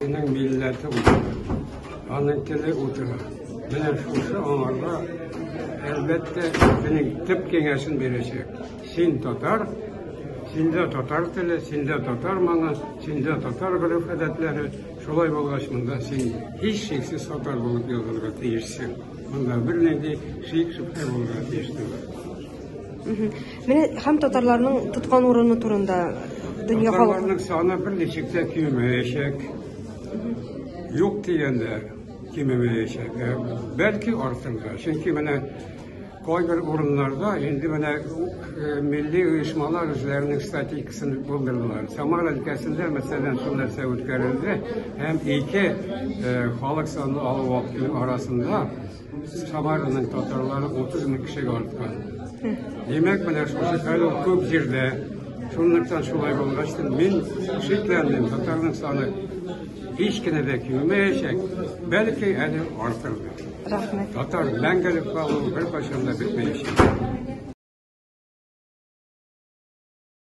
Аның милләте утыра, аның теле утыра. Менә шушы аңарга, әлбәттә, үзенең төп киңәшен бирәчәк. Син татар, синдә татар теле, синдә татар моңы, синдә татар гореф-гадәтләре. Шулай булгач, монда син һичшиксез татар булып язылырга тиешсең. Монда бернинди шик-шөбһә булырга тиеш түгел. Менә һәм татарларның тоткан урыны турында дөнья халкы. Татарларның саны берничек тә кимемәячәк. Юк дигәндә кимемәячәк. Ә бәлки артыр да. Чөнки менә кайбер урыннарда инде менә милли оешмалар үзләренең статистикасын булдырдылар. Самара өлкәсендә, мәсәлән, шул нәрсә үткәрелде һәм ике халык саны алу вакытының арасында Самараның татарлары 30 мең кешегә арткан. Димәк, менә шушы хәл ул күп җирдә. Шунлыктан шулай булгач, мин шикләнмим, татарның саны һич кенә дә кимемәячәк, бәлки әле артыр да. Рәхмәт. Татар мәңгелек калу беркайчан да бетмәячәк.